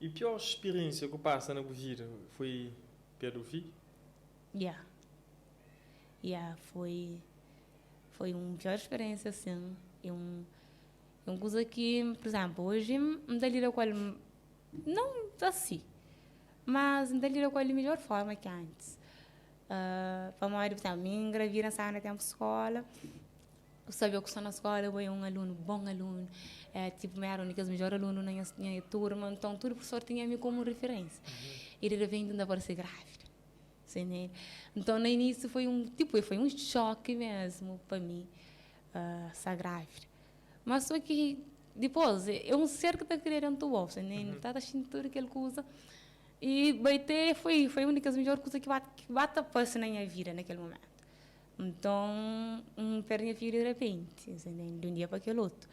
E pior spiriénsia ku pasa na bu vida foi perde bu fidju? Ya, ya foi foi un pior spiriénsia sin, é un é un kuza ki pur izénplu oji N ta lida ku el non asi, mas N ta lida ku el di midjór forma ki antis. Pamodi pur izénplu mi N ngravida N staba na ténpu skóla. Bu sabe ku sta na skola bo é un alunu, bon alunu, é tipo mi era un di kes midjor alunu na nha nha turma, nton tudu profesor tinha mi komu referênsia. I di repenti N ta parse grávida, sa entende? Nton na inísiu foi un tipo foi un xoki mesmu pa mi sta grávida. Má so ki dipôs é un ser ki ta kria dentu bo, sa entende? Ta ta xinti tudu kel kuza i bai te foi foi un di kes midjor kuza ki ba ki ba ta parse na nha vida na kel momentu. Nton, N perde nha fidju di repenti, di un dia pa kel otu.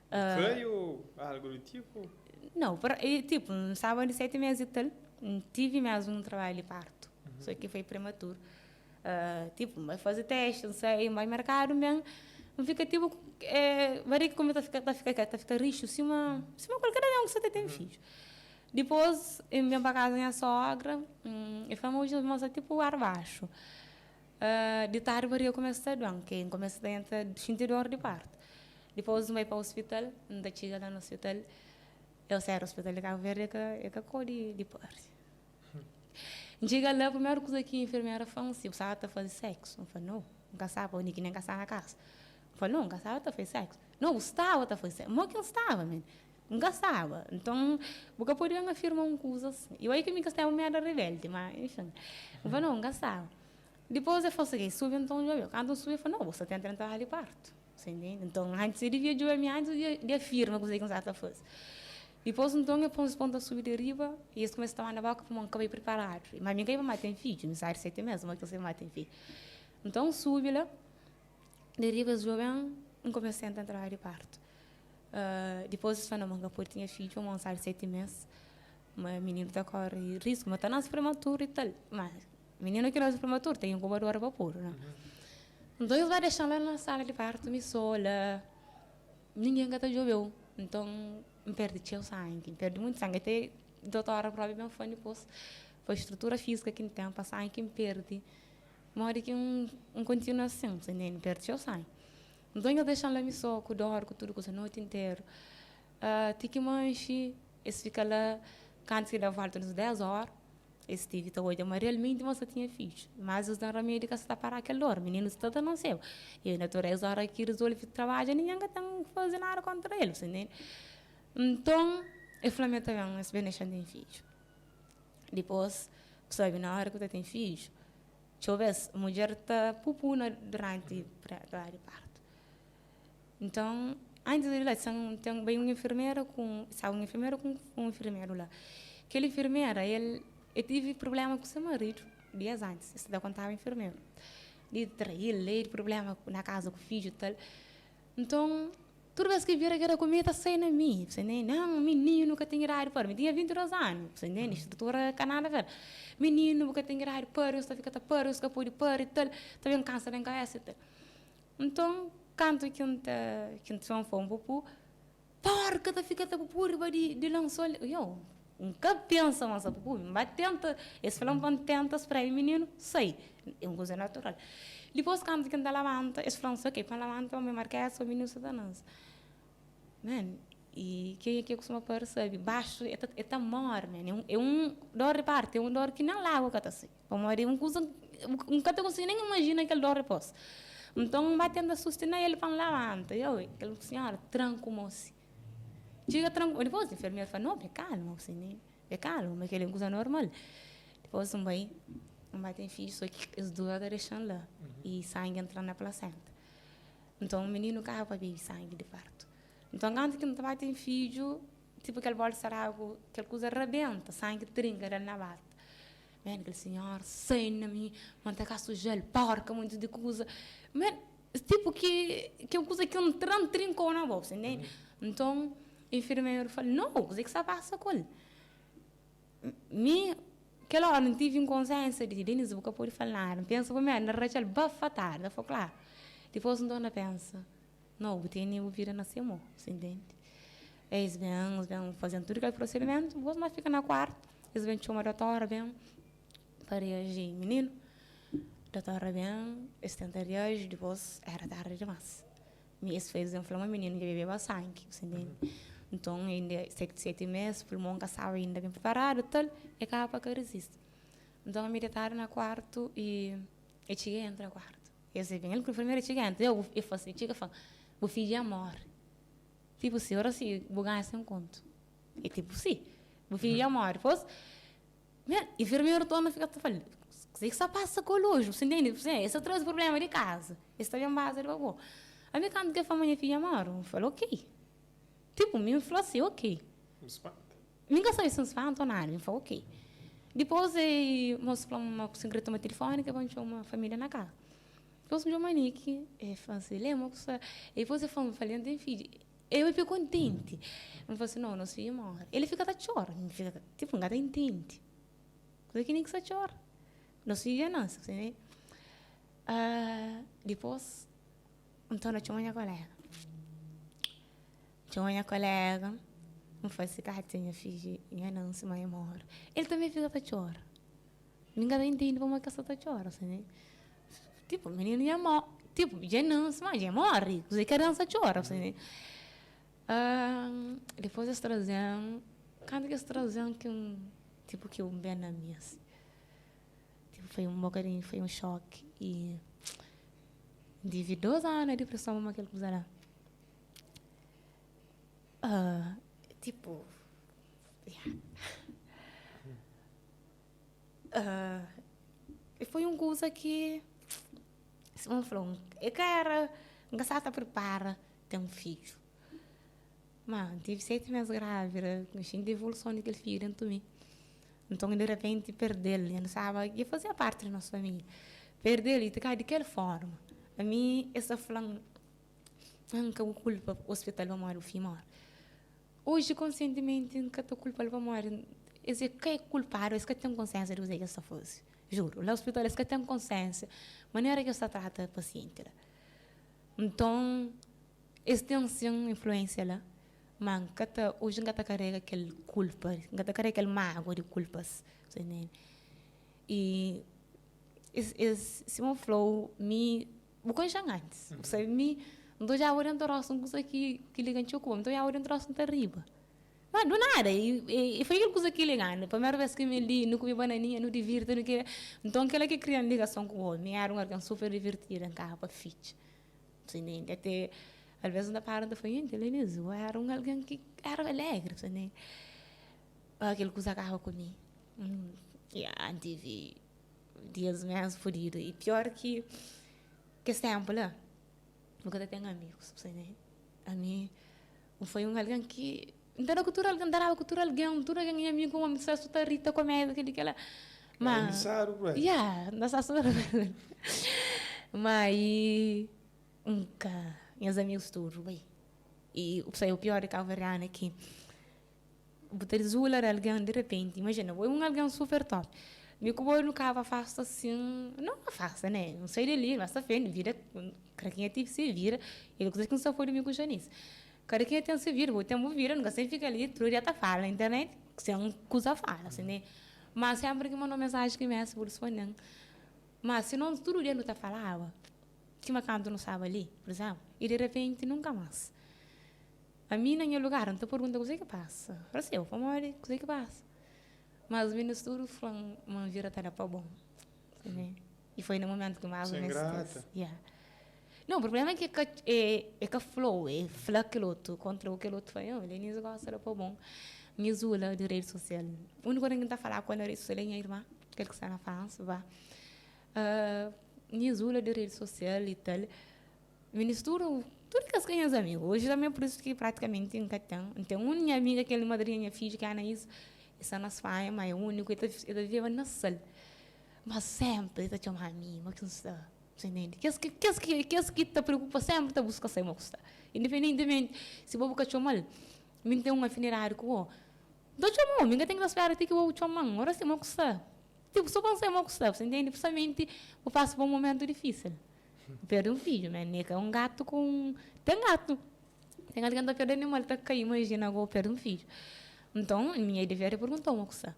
Kai ô algu di tipu? Nau, tipu, N staba di seti mês i tal, N tivi mesmu un trabadju di partu, sô ki foi prematuru. Tipu, N bai faze testi, N sai, N bai merkadu ben, N fika tipu, barriga kumesa ta fika, ta fika rixu sima, sima kualker algen ki sta ta ten fidju. Dipôs, N ben pa kaza nha sogra, el fla-m, oji N sta tipu ar baxu. Di tardi barriga kumesa ta duan, ke N kumesa ta entra xinti dor di partu. Dipôs N bai pa ospital, N ta txiga la na ospital, eu sai di ospital di Kabu Verdi e ka e ka kau di di pari. N txiga la, primeru kuza ki infermera fla-m si bu staba ta faze seksu? N fla, nau, N ka staba, pabia ki nen ka staba na kasa. N fla, nau, N ka staba ta faze seksu. Nau, bu staba ta faze seksu. Mo ki N staba, men? N ka staba. Nton, bu ka pode ben afirma un kuza asin. I oi ki mi ka staba mi éra rebeldi, má enfin. N fla, Nau, N ka staba. Dipôs el fla si, Subi nton djobe-u. Kantu N subi, el fla, Nau, bu sta tenta entra di partu. Você entende? Nton, antis el devia djobe mi antis di afirma kuzê ki N staba ta faze. Dipôs, nton, el pô-m pô-m ta subi di riba i es kumesa ta manda bóka pamodi N ka bai priparadu. Má mi N ka iba mata ten fidju, mi staba di seti mês, má ki N sabe mata ten fidju. Nton, N subi la di riba, es djobe-m, N kumesa tenta entra di partu. Dipôs es fla, ma N ka pode tinha fidju pamodi N staba di seti mês, ma mininu ta kóre risku, ma ta nase prematuru i tal. Má mininu ki nase prematuru ten inkubadora pa podu, na. Nton es ba dexa-m la na sala di partu mi sô la, ningen ka ta djobe-u. Nton N perde txeu sangi, N perde monti sangi, ate dotora própi ben fla-m dipôs, pa strutura fízika ki N ten, pa sangi ki N perde, modi ki N kontinua asin, N perde txeu sangi. Nton nhos dexa-m la mi sô, ku dór, ku tudu kuza, noti interu. Ti ki manxe, es fika la, kantu ki da vólta uns dés óra, es tive ta odja ma realmenti ma sa tinha fidju. Mas es da-m ramedi ka sa ta para kel dór, mininu sta ta naseba. I natureza óra ki rizolve trabadja, ningen ka ten faze nada kóntra el, bu sta ntende? Nton, el fla-m el ta ben, es ben dexa-m ten fidju. Dipôs, bu sabe, na óra ki bu ta ten fidju, Txeu bês, mudjer ta pupuna duranti trabalhu di partu. Nton, antis di la, ten bai un infermera ku un, staba un infermera ku un infermeru la. Kel infermera, el el tivi prubléma ku se maridu dias antis, el sta ta kontaba infermeru di traí-l, di prubléma na kaza ku fidju i tal. Nton, tudu bes ki bira gera ku mi, ta sai na mi. Você entende? Não, mininu ka ten idadi pa. Mi tinha 22 anu, você entende? Estrutura ka nada ver. Mininu, bu ka ten idadi pa, Deus ta fika ta pari, Deus ka pode pari, tal. Ta ben kansa ben kabesa i tal. Nton, kantu ki N ta, ki N ta fla un pupu, porka ta fika ta pupu riba di, di lansol. Yo, N ka pensa ma N sta pupu, N ba tenta, es fla-m pa N tenta spreme mininu, sai. É un kuza natural. Dipôs kantu ki N ta labanta, es fla-m ok, pa N labanta pa N bai marka esa, mininu sta ta nase. Man, i kenha ki kustuma pari sabe, baxu e ta e ta móre, man. É un é un dór di partu, é un dór ki nen lágua ka ta sai. Pamodi é un kuza, N ka ta konsigi nen imajina kel dór dipôs. Nton, N ba tenta sustina el pa N labanta. I oi, kel sinhora tranka mô si. Txiga tranka mô, dipôs infermeru fla, no, be kalma, bu sta Be kalma, ma kel-li é un kuza normal. Dipôs N bai, N bai ten fidju, sô ki es dura ta dexa-m la i sangi entra na plasenta. Nton, mininu kaba pa bebe sangi di partu. Nton, kantu ki N ta bai ten fidju, tipu kel bolsa di agu, kel kuza rabenta, sangi trinka del na bata. Man, kel sinhora sai na mi, ma N ta ka suja-l, porka, monti di kuza. Man, tipu ki ki un kuza ki ntra-m trinkou na bolsa, entende? Nton, Infermeru fla-l, No, kuzê ki sta pasa ku el? Mi, kel óra, N tive un konsénsia di, Denise, bu ka pode fla-l nada. N pensa pa mi, N ratxa-l bafatadu, ta fla, Klaru. Dipôs, N torna pensa, No, bu tene bu vida na se mô, bu sta intende? Es ben, es ben faze-m tudu kel prosedimentu, dipôs N fika na kuartu, es ben txoma dotora ben pa reaji mininu. Dotora ben, es tenta reaji, dipôs éra tardi dimás. Mi es fla, es ben fla ma mininu dja bebeba sangi, bu sta ntende? Nton inda seti mês, pulmon ka staba inda ben priparadu tal, e kaba pa ka rizisti. Nton ami detadu na kuartu i e txiga e entra kuartu. Es ben, el ku infermera txiga entra, e fla si, txiga fla, bu fidju dja móre. Tipo si, ora si bu ganha 100 kontu. É tipo si, bu fidju dja móre. Dipôs, infermeru torna fika ta fla, kuzê ki sta pasa ku el oji? Bu sta ntende? Es ta traze prubléma di kaza, es ta ben baza riba bo. Ami kantu ki el fla ma nha fidja móre, N fla, ok. Tipo, mi N fla si, ok. Bu spanta? Mi N ka sabe si N spanta ô nada, mi N fla, ok. Dipôs, mosu fla-m ma si N kre toma tilifóni, ke pa N txoma família na kaza. Dipôs N txoma Niki, el fla-m si, lembra ku sta. E dipôs el fla-m, fla-l, N ten fidju. Eu fika kontenti. N fla si, no, nos fidju móre. El fika ta txora. N fika, tipu, N ka ta intende. Kuzê ki Niki sta txora? Nos fidju dja nase, você entende? Dipôs, N torna txoma nha koléga. N txoma nha koléga, N fla si, Kátia, nha fidju dja nase, má el móre. El tanbê fika ta txora. Mi ka ta intende pamodi ki el sta ta txora, você entende? Tipo, mininu dja mo, tipo, dja nanse, ma dja morre, kuzê ki kriansa txora, você entende? Dipôs es traze-m, kantu ki es traze-m ki N, tipo ki N ben na mi asi, tipo foi un bokadinhu, foi un xoki i N tive dos anu na dipreson pamodi kel kuza la. Tipo, ya. E foi un kuza ki, sima N fla-u, e ka éra, N ka staba ta pripara ten un fidju. Má, N tive seti mês grávida, N xinti evoluson di kel fidju déntu mi. Nton, di repenti, perde-l, dja N staba, dja fazia parti di nos família. Perde-l i fika di kel fórma, ami es ta fla-m, N ka bu kulpa ospital pamodi bu fidju móre. Oji konsientimenti N ka ta kulpa-l pamodi es é ka é kulpadu, es ka ten konsiensia di kuzê ki es ta faze. Juru, la ospital es ka ten konsiensia manera ki es ta trata pasienti la. Nton, es ten sin influensia la, ma N ka ta, oji N ka ta karega kel kulpa, N ka ta karega kel mágua di kulpas, sa ntende? I es, es, sima N fla-u, mi Bu konxe-m antis. Bu sabe mi, N ta odjaba dentu rostu un kuza ki ki liga-m txeu ku bo. N ta odjaba dentu rostu N ta riba. Ma du nada, i foi kel kuza ki liga-m. Primeru bes ki mi li, nu kume bananinha, nu divirti, nu kre. Nton kila ki kria-m ligason ku bo. Mi era un algen super divirtida, N kaba pa fitxa. Bu ta ntende? Ate alves N ta para N ta fla, Inti, Lenise, bu era un algen ki era alegri, bu ta ntende? Kel kuza kaba ku mi. Ya, N tive. Dias mesmu fudidu i pior ki kes tempu la bu ka ta ten amigus bu sabe ami N foi un algen ki N ta da ku tudu algen N ta daba ku tudu algen tudu algen nha amigu N sta ta ri ta komedi keli kela ma ya N ta sta super ma i N ka nhas amigus tudu bai i bu sabe pior di kabuverdianu é ki Bu ta dizula di algen di repenti. Imajina, bo é un algen super top. Mi ku bo nu kaba afasta asin, no afasta ne, nu sai di li, mas ta fende, vida, kada kenha ten se vida, e kuza ki nu sta foi di mi ku Janice. Kada kenha ten se vida, bo ten bu vida, nu ka sen fika li tudu dia ta fala na internet, sen kuza fala, si ne. Ma senpri ki manda un mensaji ki meste bu risponde-m. Ma si no tudu dia nu ta falaba, sima kantu nu staba li, pur izemplu, i di repenti nunka mas. Ami na nha lugar, N ta pergunta kuzê ki pasa. Fla si, pamodi kuzê ki pasa? Mas minus tudu fla-m ma N vira ta da pa bon. I foi na mumentu ki más N meste. Yeah. Não, problema é ki ka, é, é ka fla-u, é fla kel otu, kontra-u kel otu fla, oh, Lenise gosta da pa bon. N izula di redi sosial. Úniku algen ki N ta fala ku el na redi sosial é nha irma, kel ki sta na Fransa, ba. N izula di redi sosial i tal. Minis tudu, tudu kes ki é nhas amigu. Oji tanbe pur isu ki pratikamenti N ka ten. N ten un nha amiga ki el madrinha nha fidju ki é Anaís, el sta na Spanha, ma é úniku, el ta el ta viveba na Sal. Ma senpri el ta txoma mi, ma ki N sta, bu ta intende? Kes ki kes ki kes ki ta preokupa senpri ta buska sai ma ku sta. Indipendentimenti si bo bu ka txoma-l, mi N ten un afinidadi ku bo, N ta txoma-u, mi N ka ten ki ta spera ti ki bo bu txoma-m, ora si ma ku sta. Tipu, so pa N sai ma ku sta, bu ta intende? Principalmenti bu pasa pa un momentu difísil. Perde un fidju, ma neka un gatu ku un. Ten gatu. Ten algen ta perde animal ta kai, imajina go perde un fidju. Nton, minha dever é pergunta uma kusa.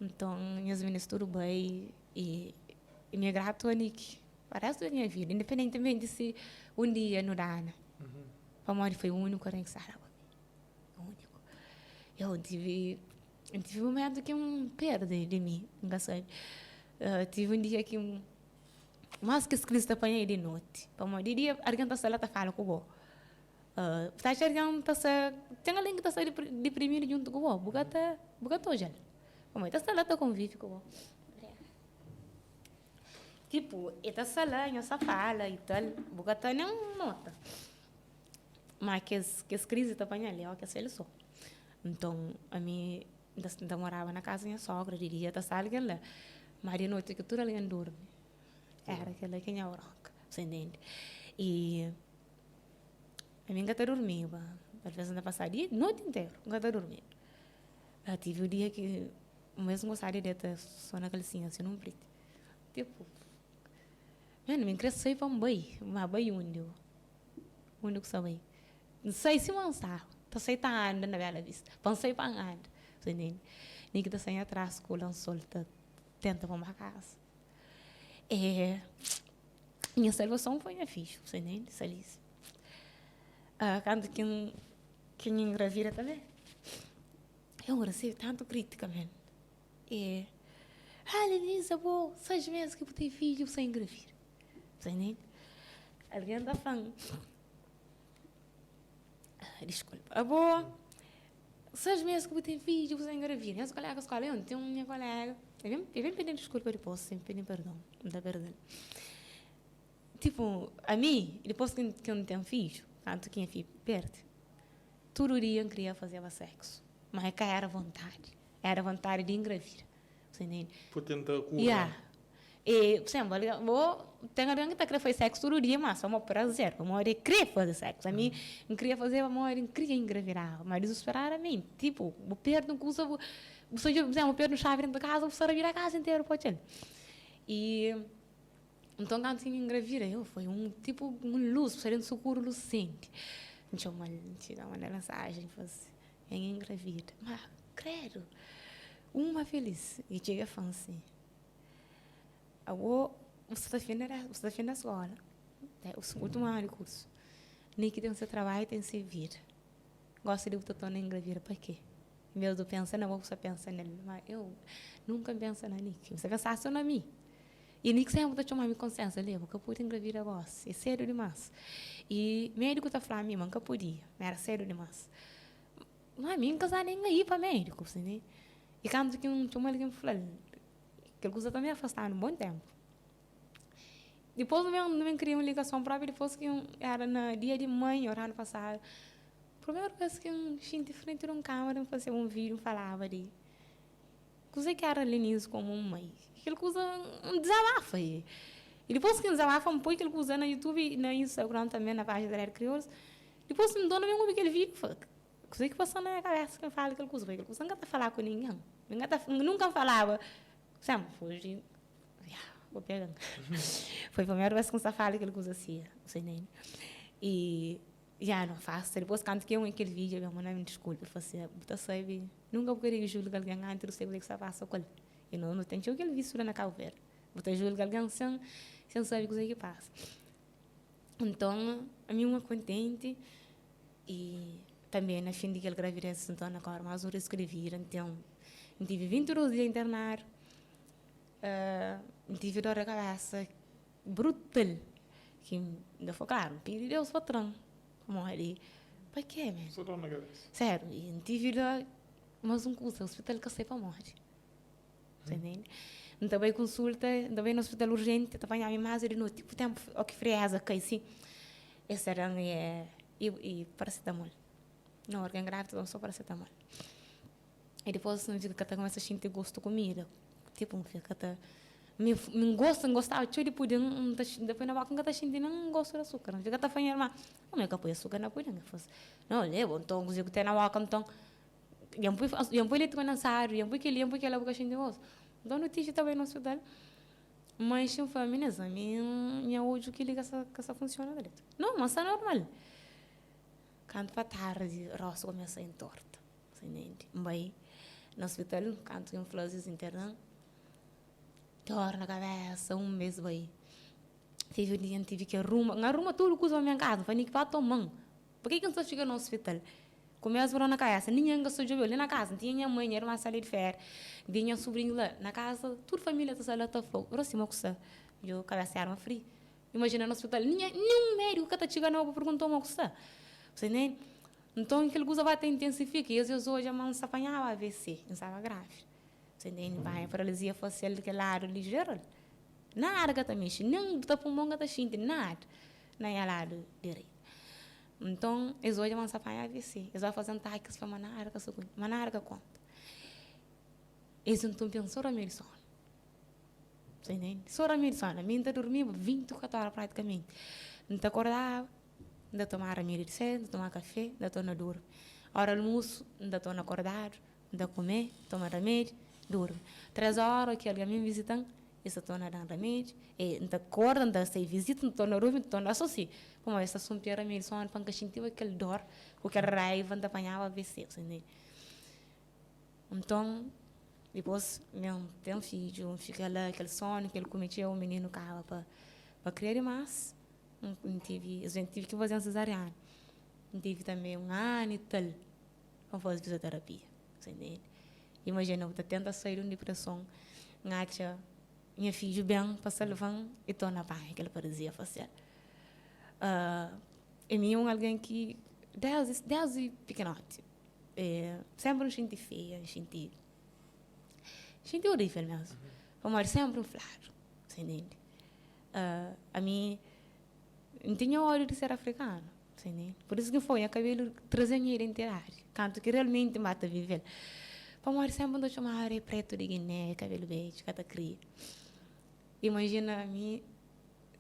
Nton, nhas minis tudu bai i mi é gratu a Nick pa restu di nha vida, independentimenti si un dia nu dana, pamodi foi úniku algen ki staba la pa mi, úniku. Eu tive, N tive momentu ki N perde di mi, N ka sabe. Tive un dia ki N Mas kes krizi ta panha-i di noti, pamodi di dia algen ta sta la ta fala ku bo. Bu ta atxa algen ta sta, ten algen ki ta sta diprimidu djuntu ku bo, bu ka ta, bu ka ta odja-l, pamodi el ta sta la ta konvive ku bo. Tipu, el ta sta la, nhos ta fala i tal, bu ka ta nen nota. Ma kes, kes krizi ta panha-l, é óki el so. Nton, ami N ta moraba na kaza nha sogra, di dia ta sta algen la, ma di noti ki tudu algen durmi, era kel-la ki nha bronka, bu intende? I ami N ka ta durmiba, alvês N ta pasaba dia, noti interu N ka ta durmiba. Tive un dia ki un bes N gostaba di deta so na kalsinha si nun priti, tipu, manu mi N kre sai pa N bai, ma bai undi? Undi ku sta bai? N sai sima N staba, ta sai ta anda na Bela Vista, pa N sai pa N anda, bu ntende? Nin ki ta sai atras ku lansol ta tenta pô-m pa kasa. E nha salvason foi nha fidju, bu ntende? Salise. Kantu ki N ki N ingravida tanbe, eu resebe tantu kritika men. E, ah Lenisa, bo sais mes ki bu ten fidju bu sta ingravida, bu ntende? Algen ta fla-m. Diskulpa. Abo, 6 mês ki bu ten fidju, bu sta engravida. Nhas kolega skola, eu ten un nha kolega, el ben, el ben pidi-m diskulpa dipôs, el pidi-m perdon, N ta perda-l. Tipu, ami, dipôs ki ki N ten fidju, kantu ki nha fidju perde, tudu dia N kria fazeba seksu, ma é ka era vontadi, era vontadi di engravida. Você entende? Por tenta cura. Yeah. E, por exemplo, algen, bo ten algen ki ta kre faze sexo tudu dia, ma só mo prazer, pamodi e kre faze sexo. Ami, N kria faze pamodi N kria engravidaba, ma dizusperadamenti, tipo, bu perde un kuza, bu, bu sta djobe, por exemplo, bu perde un xavi dentu di kaza, bu sta rabida kaza interu pa odja-l. E, nton kantu ki N engravida, eu, foi un, tipo, un luz, bu sta dentu sukuru, luz sende. N txoma-l, N txiga, manda mensajen, N fla si, N engravida. Ma, kredu! Uma felis i txiga fla-m si, Abo bu sta ta finda bu sta ta finda skola, ultimu anu di kursu, nen ki ten se trabadju ten se vida, gosi di bu ta torna engravida pa ke? Inves di bu pensa na bo bu sta pensa nel. Ma eu nunka N pensa na Nick, N sta pensa so na mi. I Nick senpri ta txoma-m konsensa, Lê, bu ka pode engravida gosi, é sedu dimas. I mediku ta fla-m ma N ka podia, ma era sedu dimas. Ma mi N ka sa nen i pa médiku, si ne? I kantu ki N txoma algen fla-l, kel kuza ta me afastadu un bon ténpu. Dipôs nu ben, nu ben kria un ligason própi dipôs ki N era na dia di mãe, ora anu pasadu. Primeru bês ki N xinti frenti di un kámera, N fazeba un vídiu, N falaba di kuzê ki éra Lenise komu un mãe. Kel kuza, N dizabafa. I dipôs ki N dizabafa, N poi kel kuza na YouTube i na Instagram tanbê, na pájina di Red Kriolus. Dipôs N dona ben obi kel vídiu, N fla, Kuzê ki pasa na nha kabésa ki N fala kel kuza? Kel kuza N ka ta fala ku ningen. N ka ta, nunka N falaba, sénpri fuji, ya, bo pega-m. Foi primeru bês ki N sta fala kel kuza si, você entende? I, ya, no afasta. Dipôs kantu ki N obi kel vídiu, el ben manda-m diskulpa, el fla si, Bu ta sabe, nunka bu ka debe julga algen antis di bu sabe kuzê ki sta pasa ku el. I nos nu ten txeu kel vísiu la na Kabu Verdi. Bu ta julga algen sen sen sabe kuzê ki pasa. Nton, ami N kontenti. I tanbe na fin di kel gravidez N torna kore más un risku di vida. N ten, N tive 22 dia internadu, N tive dor di kabesa brutal ki N ta fla, klaru, N pidi Deus pa tra-m, pamodi pa ke men? Sô dor na kabesa? Sériu, i N tive la más un kuza, ospital ka sai pamodi. Sa intende? N ta bai konsulta, N ta bai na ospital urjenti, ta panha-mi más di noti, ku ténpu ó ki frieza kai si, es ta da-m e parasetamol. Na ora ki N grávida, ta da-m sô parasetamol. I dipôs N fika ta kumesa xinti gostu kumida, tipu N fika ta, mi N gosta, N gostaba txeu di pudin, N ta N ta poi na boka N ka ta xinti nen gostu di asukar, N fika ta fla nha irma, N ka poi asukar na pudin, el fla si, nau leba, nton kuzê ku ten na boka nton? Dja N pui dja N pui leti kondensadu, dja N pui kel-li, dja N pui kel-la, bu ka xinti gostu? Nton nu tixi ta bai na ospital, manxi N fla, Minês, ami nha odju kel-li ka sa ka sa funsiona dretu. Nau, ma sta normal. Kantu pa tardi rostu kumesa intorta. Você entende? N bai na hospital, kantu ki N fla-s es interna-m, dor na kabesa, un bes bai. Teve un dia N tive ki arruma, N arruma tudu kuza pa mi na kaza, N fla Niki pa toma-m. Pake ki N sta fika na hospital ku mesmu dor na kabesa? Ningen ka sta djobe-u li na kaza. N tinha nha mai, nha irma sta li di férias, N tinha nha subrinhu la na kaza, tudu familia ta sta la ta fla-u, Ora sima ku sta, djo kabesa arma fri. Imajina na hospital, ningen, ninhun médiku ka ta txiga na bo pa pergunta-u ma ku sta. Você entende? Nton kel kuza ba ta intensifika i es es odja ma N sta panhaba AVC, N staba grávida. Você entende? Panha paralisia fasial di kel ladu li jeral. Nada ka ta mexi, nen bu ta pun mon ka ta xinti nada na nha ladu direitu. Nton es odja ma N sta panha AVC, es ba faze-m taki, es fla ma nada ka sta ku mi, ma nada ka konta. Es nton pensa so ramedi sonu. Você entende? So ramedi sonu. Ami N ta durmiba 24 ora pratikamenti. N ta kordaba. N ta toma ramedi di sedu, N ta toma kafe, N ta torna durmi. Ora almusu, N ta torna kordadu, N ta kume, toma ramedi, durmi. Tres ora ki algen ben vizita-m, es ta torna da-m ramedi, e N ta korda, N ta sai vizita, N ta torna durmi, N ta torna so si. Pamodi es ta sunpia ramedi sonu pa N ka xintiba kel dor ku kel raiva N ta panhaba AVC. Nton, dipôs mi N ten fidju, N fika la, kel sonu ki el kume txeu, mininu kaba pa kria dimás. N tive, es tive ki faze-m sezariana. N tive tanbe un anu i tal pa N faze fizioterapia. Você entende? Imajina, bu ta tenta sai di un dipreson, N atxa nha fidju ben pa salva-m i torna panha kel paralisia fasial. E mi é un algen ki desdi desdi pikinoti senpri N xinti feia, N xinti N xinti orivel mesmu, pamodi senpri N fladu, você entende? Ami N tinha ódiu di ser afrikanu, você entende? Pur isu ki N foi, nha kabelu traze nha identidadi, kantu ki realmenti N ba ta vive-l. Pamodi senpri N ta txomadu di pretu di Giné, kabelu bedju, ka ta kria. Imajina ami,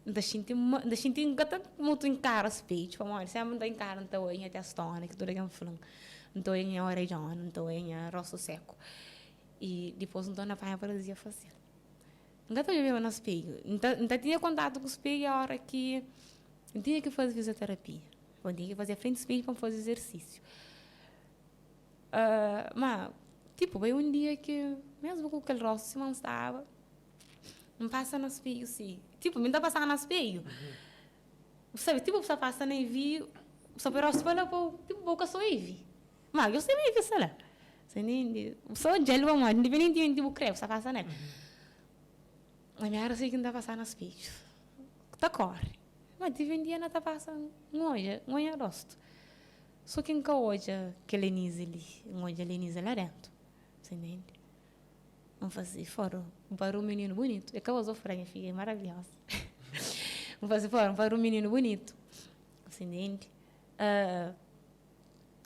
N ta xinti ma, N ta xinti N ka ta mutu inkara spedju, pamodi senpri N ta inkara, N ta odja nha testona ki tudu algen fla-m, N ta odja nha oredjona, N ta odja nha rostu seku. I dipôs N torna panha paralisia fasil. N ka ta djobeba na spedju. N ta, N ta tinha kontatu ku spedju óra ki N tinha ki faze fizioterapia. N tinha ki faze frenti spedju pa N faze izersísiu. Ma, tipu, bai un dia ki mesmu ku kel rostu sima N staba, N pasa na spedju si. Tipu, mi N ta pasaba na spedju, bu sabe, tipu bu sta pasa na ivi, bu sta poi rostu pa la pa bu, tipu, pa bu ka so ivi. Ma yo sebe ki sta la. Sa ntende? So dja-l pamodi independentimenti bu kre, bu sta pasa nel. Ami éra si ki N ta pasa na spedju. Ta kore. Ma tive un dia N ta pasa, N odja, N odja rostu. So ki N ka odja kel Lenise li, N odja Lenise la dentu. Sa ntende? N fla si, fora, N pari un mininu bunitu. E ka oza fla, nha fidja é maravilhosa. N fla si, fora, N pari un mininu bunitu. Sa ntende?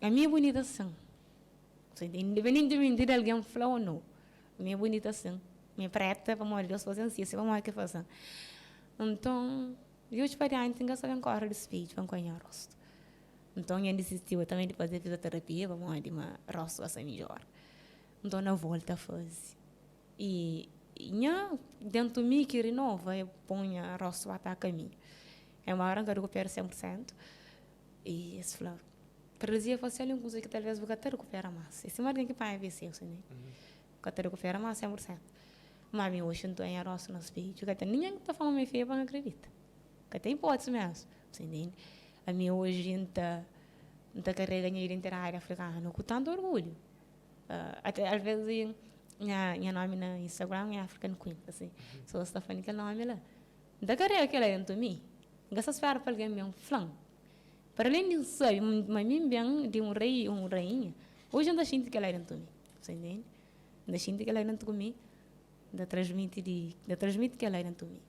Ami é bunita sin. Independentimenti di algen fla o no, mi é bunita sin. Mi é preta pamodi Deus faze-m si, si pamodi ki faze-m. Nton, di oji pa dianti N ka sta ben kóre di spedju pa N konhe rostu. Nton, N disistiba tanbe di faze fizioterapia pamodi ma rostu ka sta midjór. Nton, na volta faze. I nha dentu mi ki rinova, e pon nha rostu ba ta kaminhu. Enbóra N ka rikupera 100 pur sentu. I es fla, Paralisia fasial é un kuza ki talvês bu ka ta rekupera más. É sima algen ki panha AVC, bu sabe? Bu ka ta rekupera más 100 pur sentu. Má mi oxi N ta oja rostu na spedju, ka ten ningen ki ta fla ma mi é feia pa N akredita. Ka ten ipótisi mesmu, bu ta intende? Ami oji N ta N ta karega nha identidadi afrikanu ku tantu orgulhu. Até alvês nha nha nómi na Instagram é African Queen, asin, pesoas ta fla-m kel nómi la. N ta karega kel-la dentu mi. N ka sta spera pa algen ben fla-m. Para alén di N sabe ma mi N ben di un rei i un rainha, oji N ta xinti kel-la dentu mi. Bu ta intende? N ta xinti kel-la dentu ku mi, N ta transmiti di, N ta transmiti kel-la dentu mi.